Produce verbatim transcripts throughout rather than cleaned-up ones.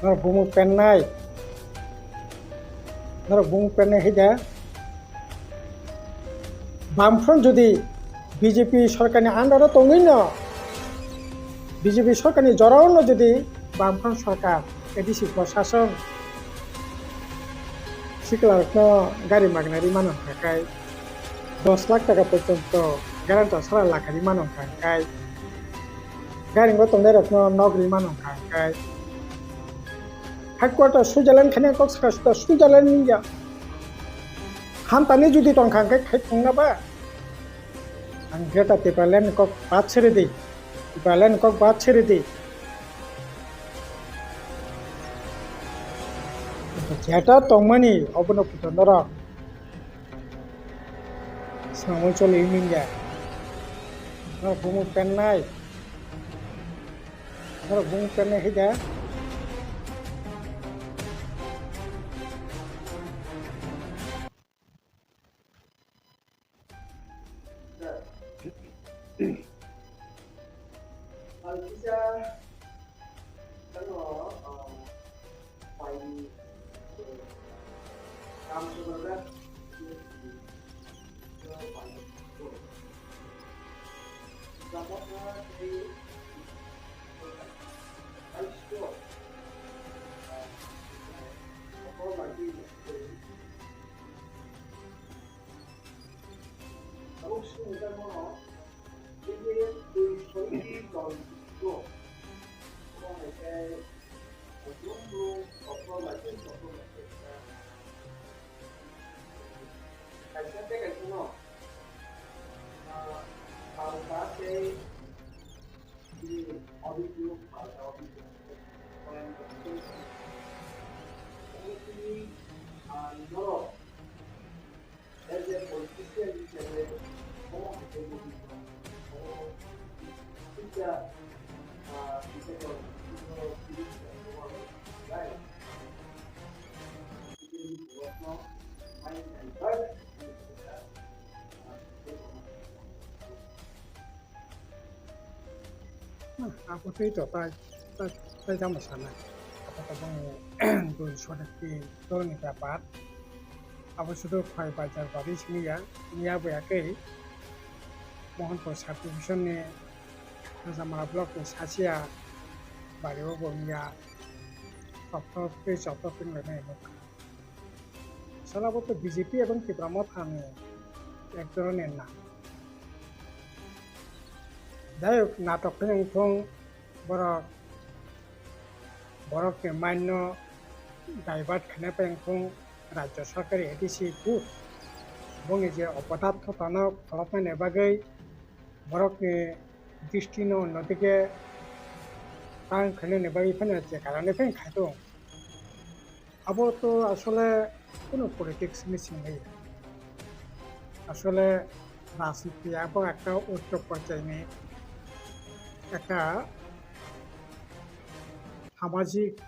Norok bumung pennai. Norok bumung pennai hai da. Bamfront jodi B J P sorkarni under o tongwi no, B J P sorkarni jorao no jodi Bamfront sorkar, A D C prosason siklarokno gari magna ri mano hwnkha khe, dos lakh taka porjonto guarantor sara lakha ri mano hwnkha khe, gari o tongnairokno nok ri mano hwnkha khe, headquarter Switzerland khani kok saka suda Switzerland ni ya. Hamtani jodi tongkha hwnkhe khai thungna ba? Ang Greater Tipraland ni kok bat sere di. Tipraland ni kok bat sere di. Jeta tongmani obono puto norok Swnamwi choli mingya. Norok bumung pennai. Norok bumung pennai hai da. Abo tei to tai, tai, tai tamo sanai. Abo to bang dui sodak ti dol ni bepar. Abo sudu Khwai Bazar bari simi ya, miya bo ya kei Mohanpur subdivision ni Rajamala block ni Sasia bari o bo miya choptok tei choptok tei lai nai nukha. Sala bo to B J P ebong Tipra Motha ni ek dhoroner nang. Jai hok, natok khe wngthung borok, borok ni mind no divert khaina pai wngthung rajya sarkar A D C kut. Boni je opodaptho tano kholopnani bagwi borok ni dristi no onno dike tang khainani bagwi phano je karani phano khai tongo. Abo to asole kuno politics ni simi ya. Asole rajniti abo ekta uccho porjai ni, ekta samajik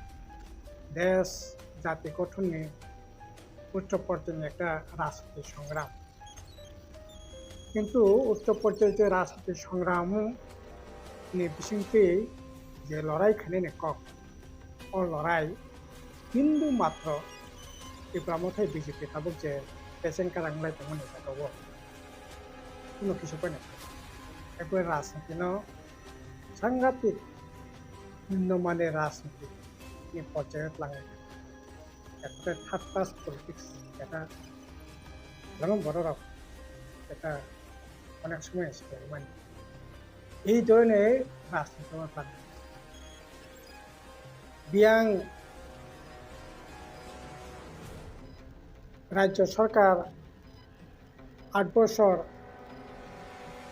desh jati gothon ni uccho porjai ni ekta rajniti songram. Kintu uccho porjai je rajniti songram ni bisingtwi je lorai khainani kok, o lorai hindu matro Tipra Mothai B J P tabuk je pecheng karang lai tongmani jagao kuno kisa phano ekbai rajniti no sangatik nimno mane rajniti ni porjai o twlangwi. Ekta third class politics, ekta lamang borok rok, ekta onek somoi se mani. Ei dhoroner rajniti o thang. Biyang rajya sarkar aat bosor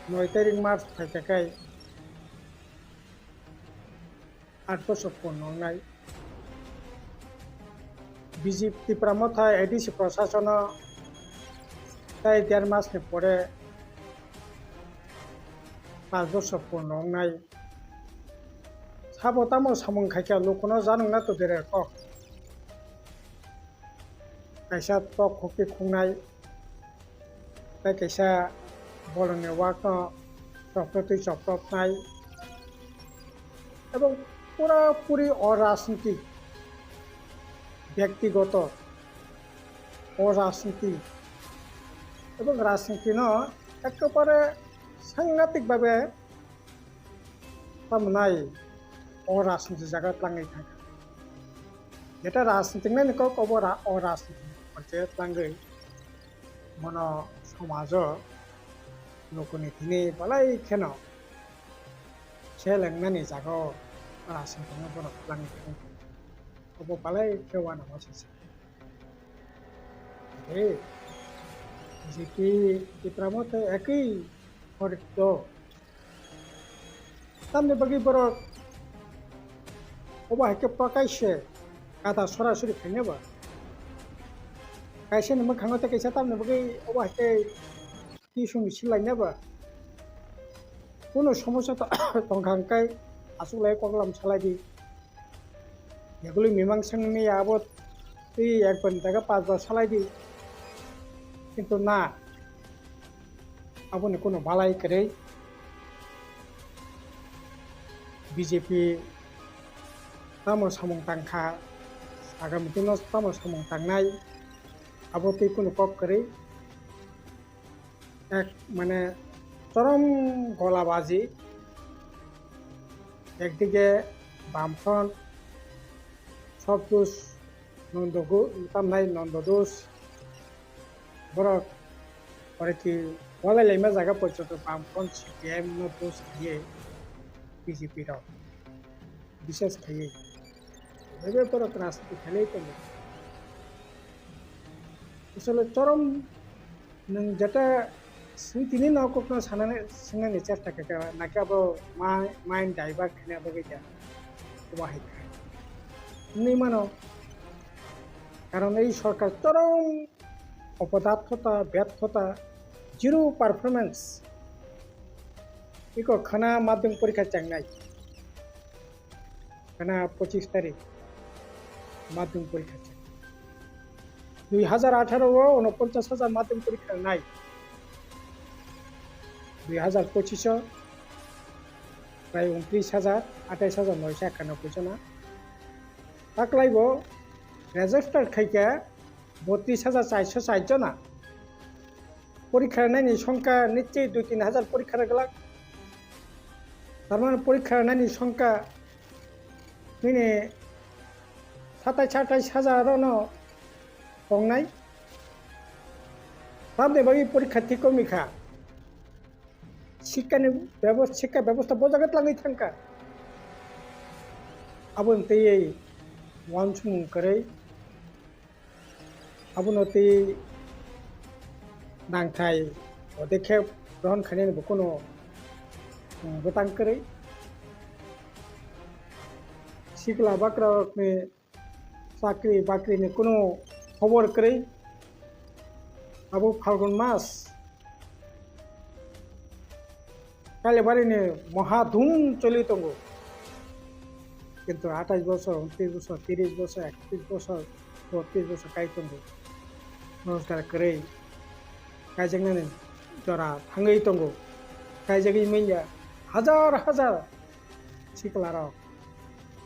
noi tarik March phaikha khai aat bosor purno wngnai. B J P Tipra Motha A D C prosasono tai der mas ni pore paanch bosor purno wngnai. Sabo tamo samung khaikha lukuno janwkna to dere kok. Kaisa tok khokti khungnai, tei kaisa bolongni wakno choproptwi chopropnai, ebong pura puri orajnitik byaktigoto o rajniti ebong rajniti no ekkebare sangatik babe tamo nai o rajniti jaga tlangwi thangkha. Jeta rajniti nani kok obo ra-, o rajniti porche tlangwi bono somajo lukuni thini balai kheno selengnani jaga o rajniti no bono tlangwi thangkha. Obo balai khe uanama se sa. Hey, B J P Tipra Motha ekwi horik to. Tamni bagwi borok obo hai khe pakaise kata sorasori khaina ba. Kaisa ni mwkhango tei kaisa tamni bagwi obo hai khe tisung silaina ba. Kuno somosa to tongkha hwnkhe achuklai koklam salai di. Yagulwi mimang sengni abo twi ek bar ni jaga pas bar salai di. Kintu na, aboni kuno balai kwrwi. B J P tamo samung tangkha, agami dino tamo samung tangnai, abo twi kuno kok kwrwi. Ek mane chorom golabaji, ekdike Bamfront, Sop Dos, Nondo Go-, tamnai Nondo Dos, borok oreki walai laima jaga porjonto Bamfront C P I M no dos khaiye B J P rok. Bises khaiwi. Bebak borok rajniti khlaiwi tongo. Asole chorom nwng jeta swng tini no kokno sanani, swngnani chesta khe kha, nakhe abo ma-, mind divert khaina bagwi kha. Obo hai kha. Hwnwi mano, karon ei sorkar chorom opodathota, bethota, zero performance. Iko khana madhyamik porikha changnai. Khana pochis tarik madhyamik porikha changnai. Dui hajar atharo o unoponchas hajar madhyamik porikha nai. Dui hajar pochis o prai untris hajar, atais hajar noisho ekanoboi jona. Taklai bo register khaikha botris hajar charsho char jona. Porikha rwnani songkha nichchoi dui tin hajar porikha rwglak. Tar mane porikha rwnani songkha nini satais atais hajar no tongnai. Tamni bagwi porikha thik wngkha. Sikkani bebos-, sikka bebosta bo jaga tlangwi thangkha. Aboni twiwi uansukmung kwrwi, abono twi nangthai podokhep grohon khainani bo kuno, um, bwtang kwrwi. Sikla bakrarokni chakri bakrini kunu khobor kwrwi. Abo Phalgun mas Kailabarini moha dhum choli tongo. Kintu atais bosor, untris bosor, tris bosor, ektris bosor, botris bosor kai tongo. Rojgar kwrwi kaijaknani jora thangwi tongo. Kaijagwi manya hajar hajar siklarok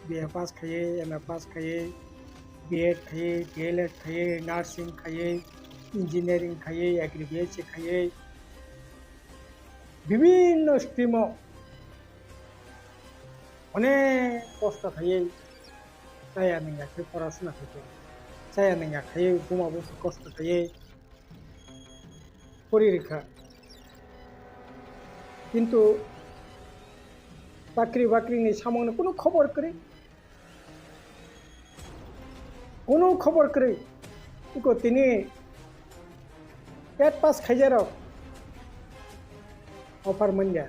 B A pass khaiwi, M A pass khaiwi, B Ed khaiwi, D L Ed khaiwi, nursing khaiwi, engineering khaiwi, agriculture khaiwi, bibinno stream o onek kosto khaiwi chaya nungya khe porasona khaikhe, chaya nungya khaiwi buma busu kosto khaiwi pori rikha. Kintu chakri bakrini samungni kunu khobor kwrwi, kunu khobor kwrwi. Iko tini eight pass khaijarok offer manya,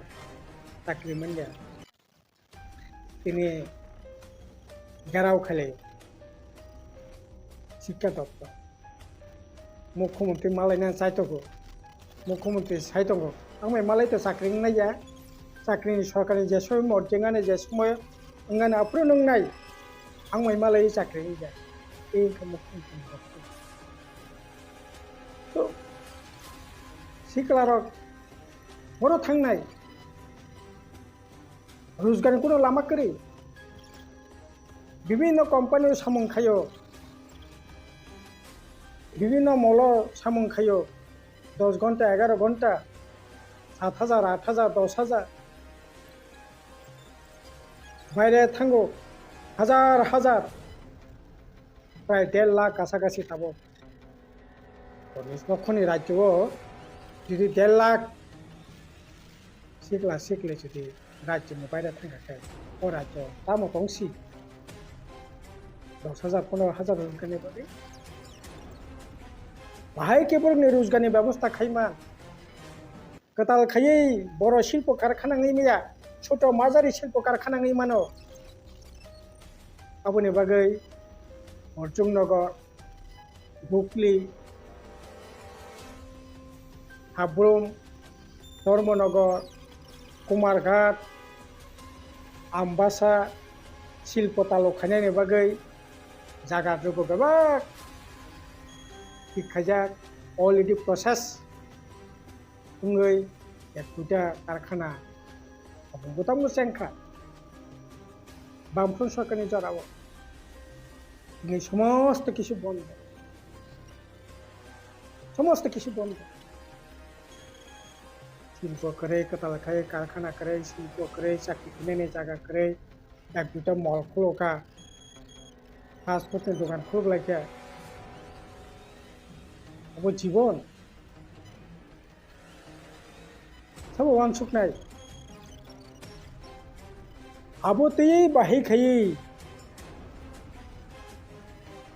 chakri manya. Tini gherao khailai Sikha Doptor. Mukhyamantri malaina chai tongo. Mukhyamantri sai tongo. Ang bai malai to chakri wng nai ya. Chakri ni sorkar ni je somoy morjeng ani je somoy wng ani aphuru nung nai. Ang bai malai chakri wng ya. Tei wngkha mukhyamantri ni doptor. To sikla rok boro thang nai. Rojgar ni kuno lama kwrwi. Bibinno company o samung khaio. Bibhinno molo samung khaio, dos ghonta, egaro ghonta, saat hajar, aat hajar, dos hajar. Baire thango hajar hajar, prai der lakh kasa kasi tabuk. Nijo nokhorni rajyo o jodi der lakh sikla sikli jodi rajyoni baire thangkha khe, o rajyo tamo tongsi? Dos hajar, pondro hajar wngkha ni bagwi. Bahai khe borokni rojgarni bebosta khaima. Kwtal khaiwi boro silpo karkhana wngwi maya, choto majari silpo karkhana wngwi mano. Aboni bagwi Morchung Nagar, Bukli, Habrum, Dharmanagar, Kumarghat, Ambasa, silpo talo khainani bagwi jaga jugo bebak thik khaijak, already process wngwi ek duita karkhana abo bwtangno chengkha. Bamfront sorkarni jorao tini somosto kisu bondo, somosto kisu bondo. Silpo kwrwi, kwtal khai karkhana kwrwi, silpo kwrwi, chakri khainani jaga kwrwi, ek duita mol khulukha, fast food ni dogan khuluklaikha. Abo jibon. Sabo uansuknai. Abo tei bahai khaiwi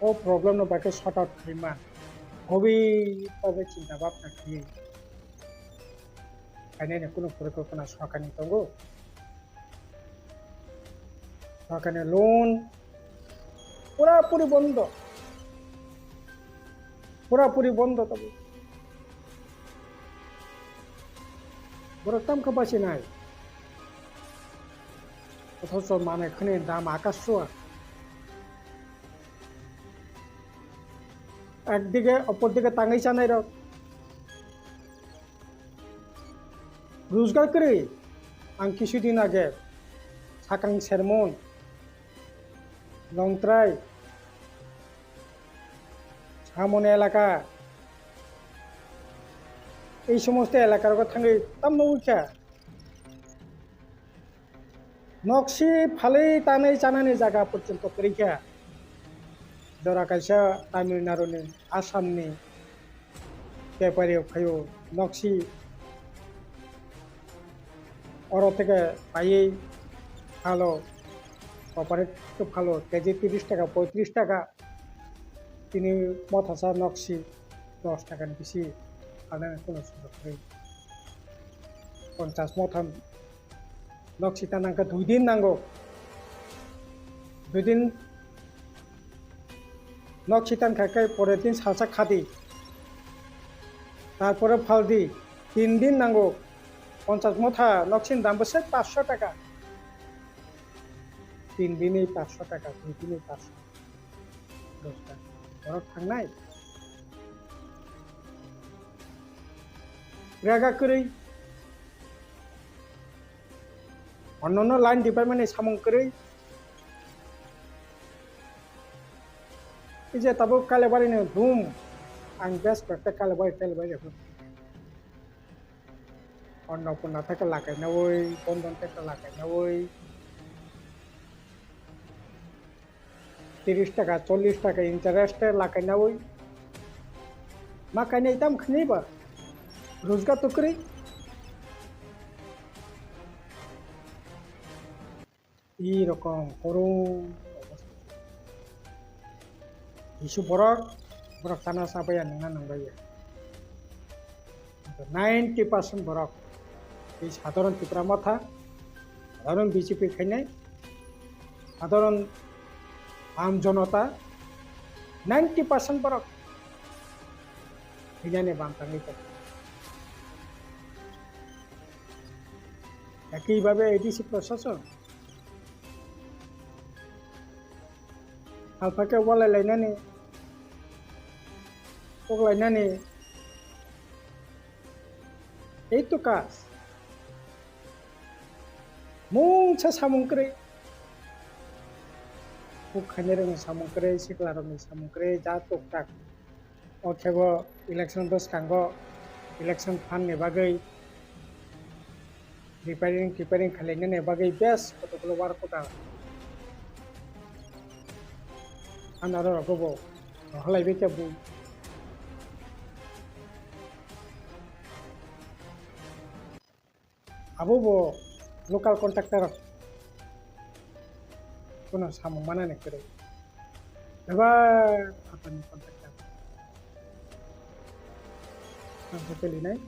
o problem no bai khe sort out khaima. Hobi tobe chinta bhabna khaiwi. Khainani kunu porikolpona sorkarni tongo. Sorkarni loan pura puri bondo. Pura puri bondo tabo. Borok tamkha bachinai. Othocho manwi khwnwi dam akash chua. Ekdige, opor dige tangwi chanai rok. Rojgar kwrwi, ang kisudin age sakang sermon, Longtrai, Samon elaka, ei somosto elaka rogo thangwi tamno wngkha. Noksi phalwi tanwi chanani jaga porjonto kwrwi kha. Jora kaisa Tamil Nadu ni, Assam ni bepari rok phaio noksi oro theke paiwi phalo, cooperative phalo, K G tris taka, poitris taka. Tini mothasa noksi dos taka ni bisi phalnani kuno sujok kwrwi. Ponchas motha noksi ta nangkha dui din nango. Dui din noksi tan kha khe pore din salsa khadi. Tarpore phaldi, tin din nango. Ponchas motha noksini dam bwswk paanch sho taka. Tin dini paanch sho taka, dui dini paanch sho. Dos taka. Borok thangnai. Rega kwrwi. Onnono line department ni samung kwrwi. Ije tabuk Kalibari ni room. Ang best kok ta Kalibari, Kalibari. Annapurna theke lakai nawi, Bandhan theke lakai nawi, tris taka, chollish taka interest lakai nawi. Ma kainai tam khnai ba? Rojgar to kwrwi. Ei rokom kwrwng obosta. Kisu borok, borok chana chabaiya, nungna nungbaiya. Ninety percent borok, ei sadharon Tipra Motha, sadharon B J P khainai, sadharon Aam Janata, ninety percent borok hinani bantangwi tongo. Ekibhabe A D C prosason, Salphakhe walai lainani, kok lainani, ei to kaj. Mungsa samung kwrwi. Kok khainai rokni samung kwrwi, sikla rokni samung kwrwi, ja tok tak. O khe bo election bwskango election fund ni bagwi repairing, repairing khlainani bagwi best kotokgulo work order ano aro rogo bo rohorlaibai khe bui. Abo bo local contractor rok. Kono samung manani kwrwi. Bebak phatani contractor. Ang khe pelinai.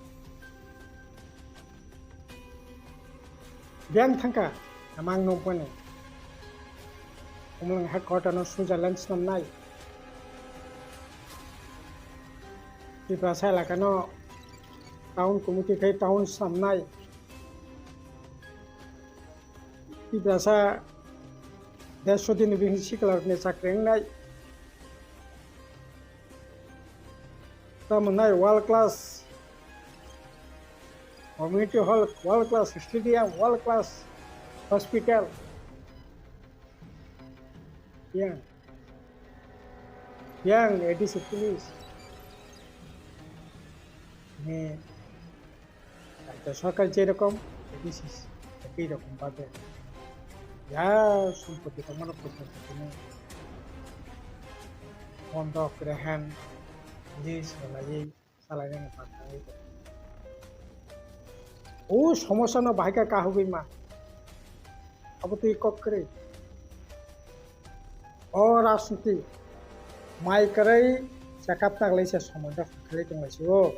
Biyang thangkha, amang nungpani. Umlang headquarter no Switzerland swnamnai. Tiprasa elakano town committee khai town swnamnai. Tiprasa dersho din ni bising sikla rokni chakri wngnai. Tamo nai world class community hall, world class stadium, world class hospital. Yang, yang A D C police. Ni, rajya sarkar je rokom, A D C ekoi rokom bhabe. Ya, sompoti tongmano, sompoti tongmano. Bondok, rehen, lease rwlaiwi. Salainani pantha wngwi tong. O somosya no bahai khe kahugwi ma. Abo twi kok kwrwi. O rajniti mai kwrwi chekap naglai se somoi no khlai tonglai se o.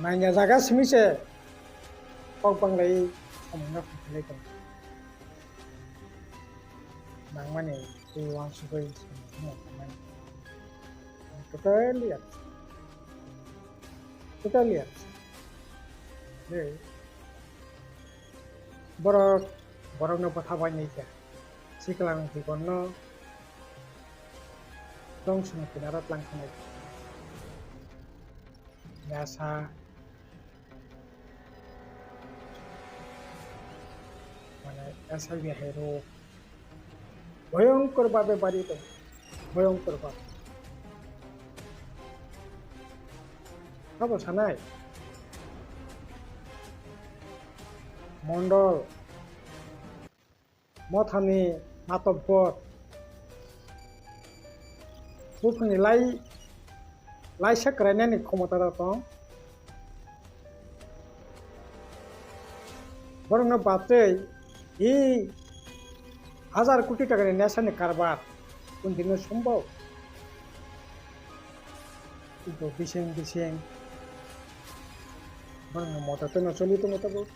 Nangya jaga simi se kok banglai somoi no khlai tong. Nangmani tei uansugwi samung tangmani. Totally absent. Totally absent. Hey. Borok, borokno bwtha bai nai kha. Siklang jikonno dongso ni kinaro tlang khanai. Yasa. Mane S I V hai rok bhoyongkor bhabe bari tongo, bhoyongkor bhabe. Abo sanai mondol mothani matobor buphangni lai, laisa kwrainani khomota rok tong. Borokno batwi i hajar koti takani nesani karbar kundino sombok. Kintu bising bising borokno moto twino choli tongo tabuk.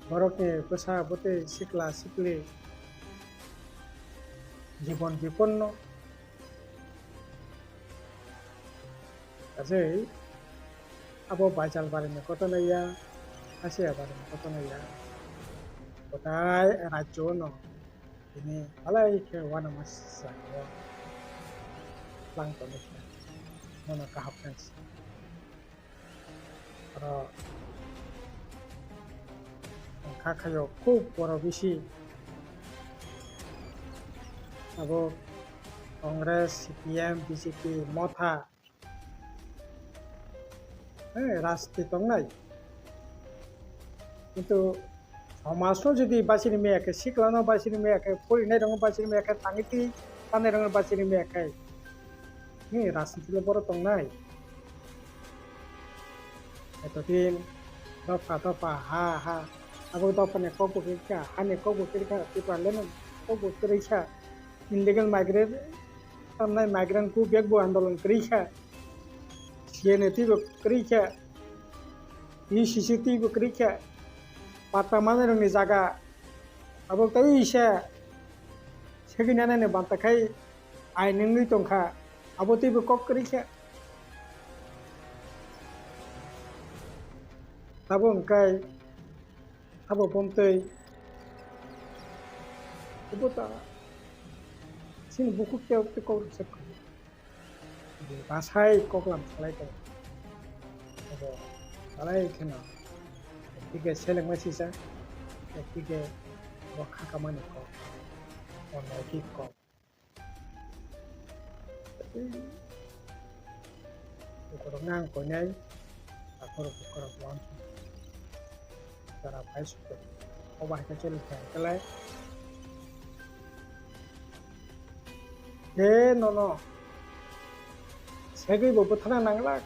Borokni bwsa bwtwi sikla sikli jibon biponno. Kaje abo Baijal barini kotona ya, Asia barini kotona ya. Kotai rajyo no tini alai khe uanama saka o tlang tongwi khe nono kaham khe. Oro wngkha khayo khub borok bisi. Abo Congress, C P M, B J P, Motha, eh, rajniti tongnai. Kintu somajno jodi bachini maya khe, siklano bachini maya khe, phorinai rokno bachini maya khe, tangwi twi tanai rokno bachini maya khe, ni rajniti le boro tongnai. Etodin dopha dopha ha ha, abo dophani kok bo kwrwi kha, hani kok bo kwrwi kha, Tipraland ni kok bo kwrwi kha, illegal migrant, tamnai migrant go back bo andolon kwrwi kha, C N A twi bo kwrwi kha, U C C twi bo kwrwi kha, patta manwi rokni jaga abo tei se segini anani banta khai ai nungwi tongkha, abo teibo kok kwrwi khe. Abo hwnkhe abo bomtwi abo ta chini bukhuk tei kok rwchapkha. Basai koklam salai tong. Abo salai kheno Tike selengma sisa, tike bo khakamani kok, o naikhe kok. Bukurok nang koinai, akhoro bukurok wan. Jora phai sukhe. Obo hai khe choli khe kelai. He nono. Segwi bo bwthana nanglak.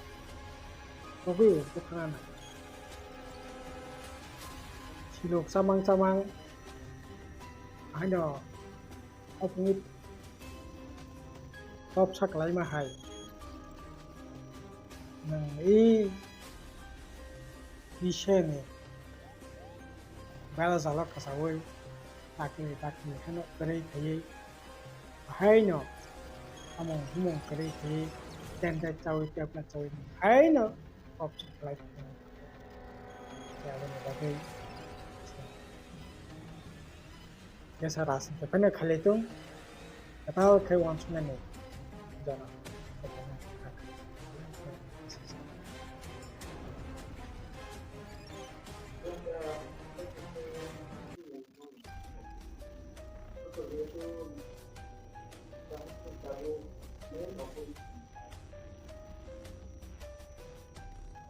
Togwi bo bwthana nanglak. Silok chamang chamang. Haino. Ophungni top sa kalaima hai. Nwng i biseni bela jalo kasaui takli takli heno kwrwi khaiwi haino samung humung kwrwi khaiwi tendek chaui tebla chaui haino top sa kalai. Aboni bagwi. Jesa rajniti phano khalai tong, kwtal khe uansuknani jora.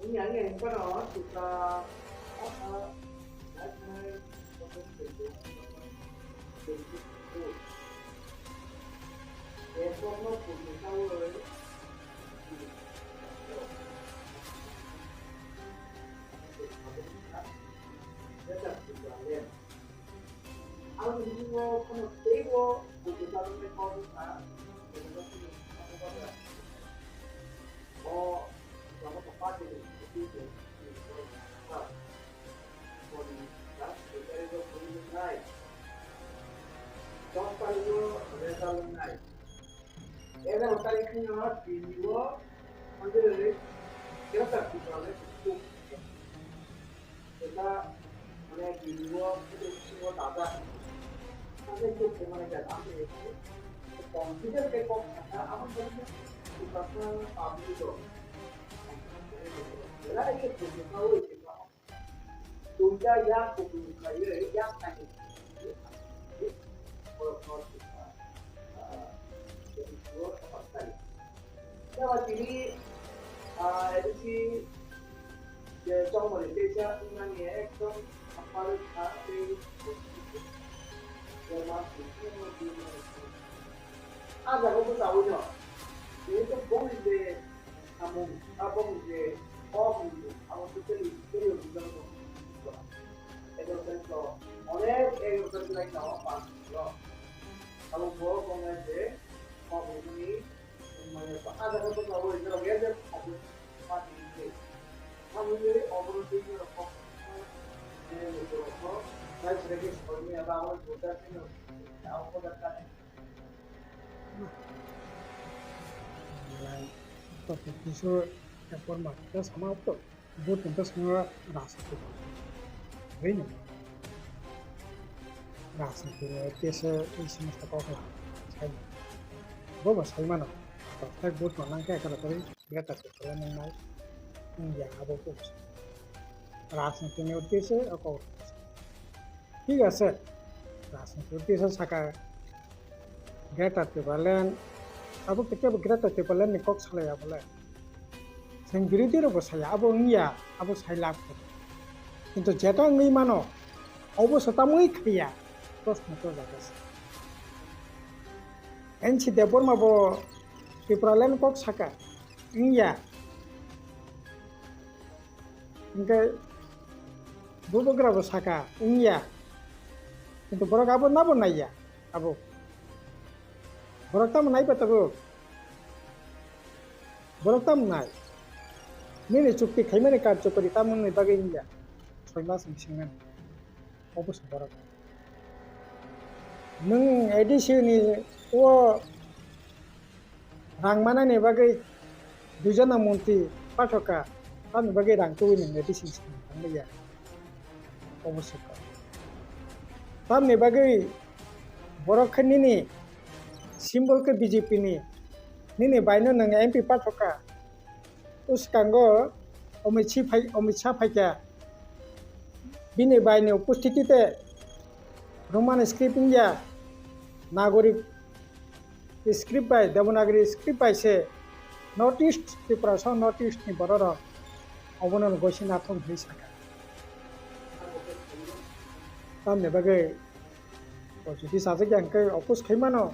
Ini yang yang kono suka apa? Ang bisingo kheno teibo bujo chaloknai kok wngkha, o, o, o, dos tarikh o result wngnai. Egaroh tarikh kheno Delhi o thangwi Greater Tipraland. Jesa, mane, Delhi o, bisingo dajak. Mane, kok se mane, jesa, confident khe kok sakha, abo mane, Tiprasa public o. Belai khe bujo chaloknai. Duita yak kutung kaiwi yak kainwi borok no sika, ah, jadi dua kapak kali. Jaba tini, ah, A D C je chongmani teisa wngmani ekdom apal kha tei je mas ni. Ah jaga bo chawi no. Jehetu bongni je samung, abo je kok ni, abo totally, totally original no. Ego sense no, onek ego sense like no, pas no. Abo bo kongnai je kok ni, mane, ada ko to abo je, abo pas ni je. Abo je, abo je, abo je, abo je, abo je, abo je, abo je, Nang to kisa ekbar ma kisa sama to. Bo tongkha songya rasa to. Bini rasa to kisa isi masta kok la. Sai. Bo ba sai mano. To tak bo to nang kaya kala kari. Greater Tipraland nang nai. India abo ko. Rasa to ne kisa ako. Thik ase, rajniti tisa saka Greater Tipraland, abo khe kebo Greater Tipraland ni kok salai ya bole. Chwng birodhi rok bo saya, abo wngya, abo sai lab khe. Kintu jeta wngwi mano, obo se tamwi khaiya, proshno to jaga se. N C Debbarma bo Tipraland kok saka, wngya. Hingke bubagra bo saka wngya, kintu borok abo nabo naiya abo. Borok tamo naiba tabuk? Borok tamo nai? Nini chukti khaimani karjokori tamoni bagwi wngya? Soi mas ni singnani. Obo se borok. Nwng A D C ni o rang manani bagwi duijona montri pathoka, tamni bagwi rang tubui nwng A D C ni samung tangmaya. Obo se kok. Tamni bagwi borok khe nini symbol khe B J P ni, nini baino nwng M P pathoka. O swkango Amit Shah phai, Amit Shah phaikha, bini baini upostitite Roman script wngya, Nagorik script bai, Devanagari script bai se North East, Tripura song North East ni borok rok obono gosi nathok hinwi sakha. Tamni bagwi o jodi sajak ya hwnkhe oppose khai mano,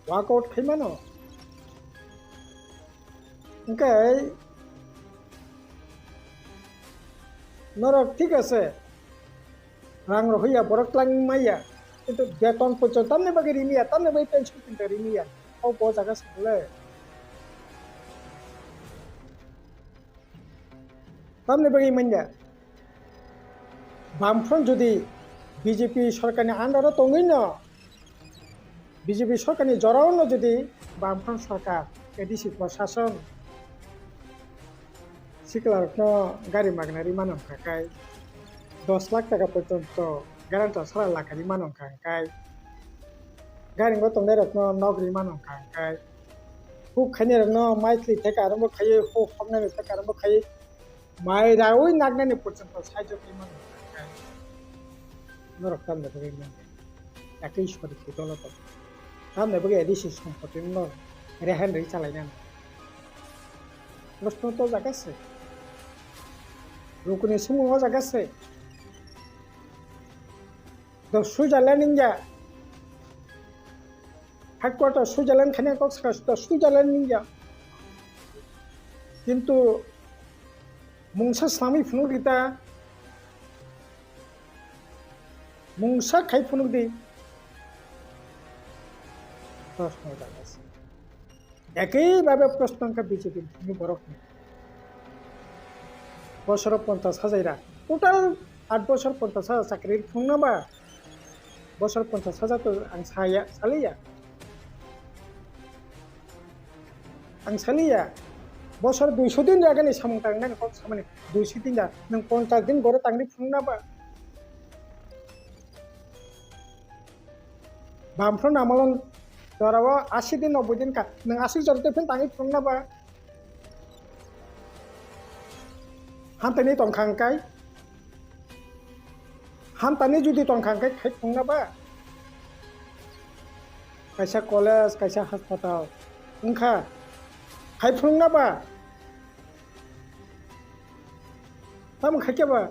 walk out khai mano. Hwnkhe norok thik ase, rang rohorya, borok twlang maya, kintu beton poito tamni bagwi rimiya, tamni bagwi pension kintu rimiya, o bo jaga se bole. Tamni bagwi manya, Bamfront jodi B J P sorkarni under o tongwi no, B J P sorkarni jorao no jodi Bamfront sorkar, A D C prosason siklarokno gari magna ri mano hwnkha khe, dos lakh taka porjonto guarantor sara lakha ri mano hwnkha khe, gari o tongnairokno nok ri mano hwnkha khe, huk khainairokno maithli theka arombo khaiwi, huk hoknairok theka arombo khaiwi, mai raui naknani porjonto saijo khe mano hwnkha khe, norok tamni bagwi manya, ekoi sori kudolo tong. Tamni bagwi A D C sompotino rehan rwi chalainani. Proshno to jaga se. Rukuni sumung o jaga se. Do Switzerland wngya. Headquarter Switzerland khaina kok saka suda Switzerland wngya. Kintu mungsa swlamwi phunuk rita, mungsa khai phunuk di. Proshno jaga se. Ekoi babe proshno wngkha B J P ni borokni. Bosoro ponchash hajar ra. Total aat bosor ponchash hajar chakri phunukna ba? Bosor ponchash hajar to ang saya, saliya. Ang saliya. Bosor duiso din jagani samung tangnani kok samani duiso din ja. Nwng ponchash din goro tangri phunukna ba? Bamfront amolon jorao asi din noboi din ka, nwng aswk jora tei phano tangwi phunukna ba? Hamtani tongkha hwnkhe, hamtani jodi tongkha hwnkhe khai phunukna ba? Kaisa college, kaisa hospital wngkha, khai phunukna ba? Tamo khaikhe ba?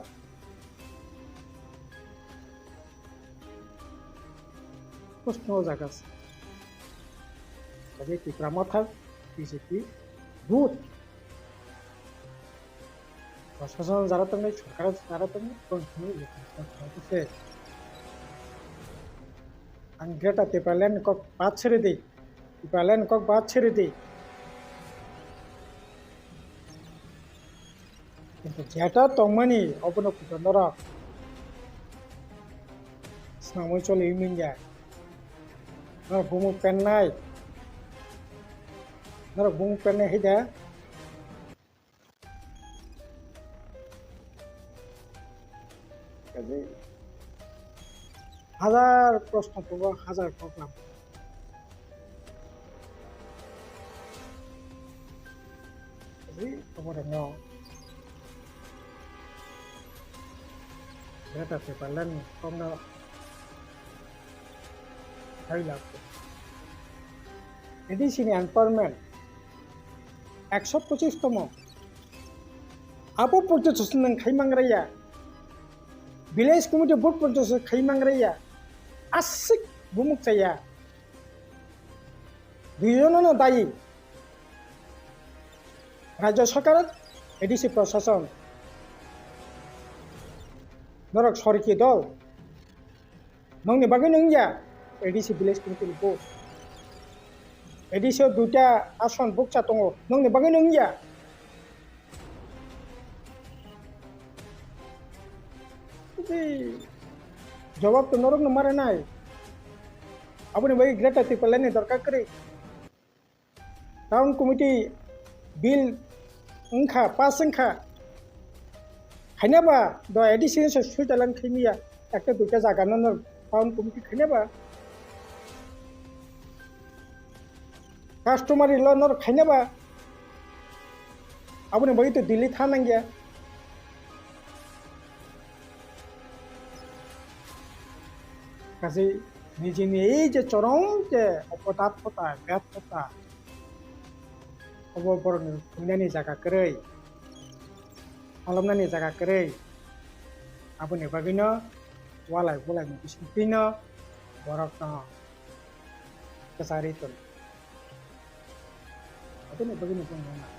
Proshno o jaga se. Kaje Tipra Motha B J P booth. Prosason jara tongnai, sorkar jara tongnai, tong thangwi se. Ang Greater Tipraland kok bat siri di. Tipraland kok bat siri di. Kintu jeta tongmani obono kuto norok swnamwi choliwi manya. Norok bumung pennai. Norok bumung pennai hai da. Kaje hajar proshno tongo, hajar program. Ri oborogno Greater Tipraland ni kokno hai lab. A D C ni empowerment ekso pochis tomo. Abo porjonto se nwng khai mangraya. Village committee board porjonto se khai mangraya. Aswk bumuk chaya. Duijonono dayi. Rajya sarkar, A D C prosason. Norok sorki dol. Nokni bagwi nungya A D C village committee ni board. A D C o duita ason bukcha tongo. Nokni bagwi nungya. Tei jawab to norokno marinai. Aboni bagwi Greater Tipraland ni dorkar kwrwi. Town committee bill wngkha, pass wngkha. Khaina ba do A D C se Switzerland khaimiya, ekta duita jaga no no town committee khaina ba. Customary law no khaina ba. Aboni bagwi to Delhi tha nangya. Kaisa nijini ei je chorong je opodapota, betota, obo borokni thwinani jaga kwrwi, halomnani jaga kwrwi, aboni bagwino walai bulaini bisingtwino borokno kwcharwi tono. Aboni bagwino chwng nangna.